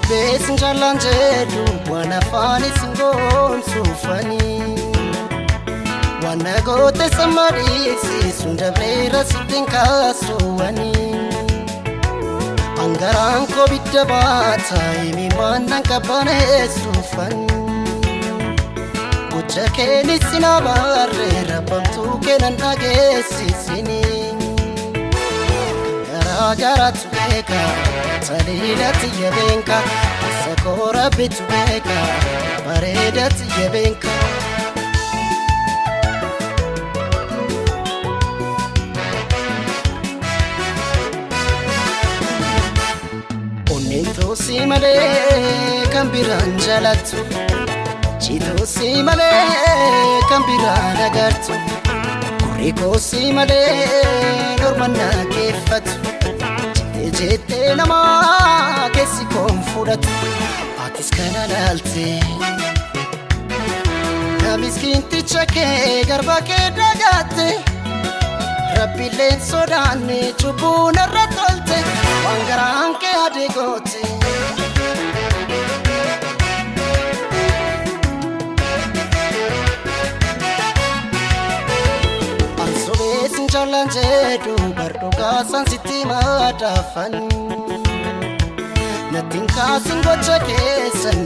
Ansobees jaallan jedhu waan afaanis hin goonsuufanii. Waan na goote sama dhiisiisuun dabreera sittiin kaasuwanii. Angaraan koo bidda baata himimaan nan qabbaneessuufanii. Gocha keenis sin abaarre rabbamtuu keenan dhageessisinii. Garaa garaatu beeka taliilatti yabeenka isa koo rabbitu beeka bareedatti yabeenka. Onneen toosii malee kan biraan jalattu Citoosii malee kan biraan agartu Gurri koosii malee norma na keeffatu Jettee jettee namaa keessi koon fudhatu Atis kana laalte Na miskiinticha kee garba kee dagatte Rabbiilleen sodaanne cubbuu narra tolte waan garaan kee adii goote. Ansobees jaallan jedhu bardhugaa san sitti madaafan. Nattiin kaasin gocha keessan.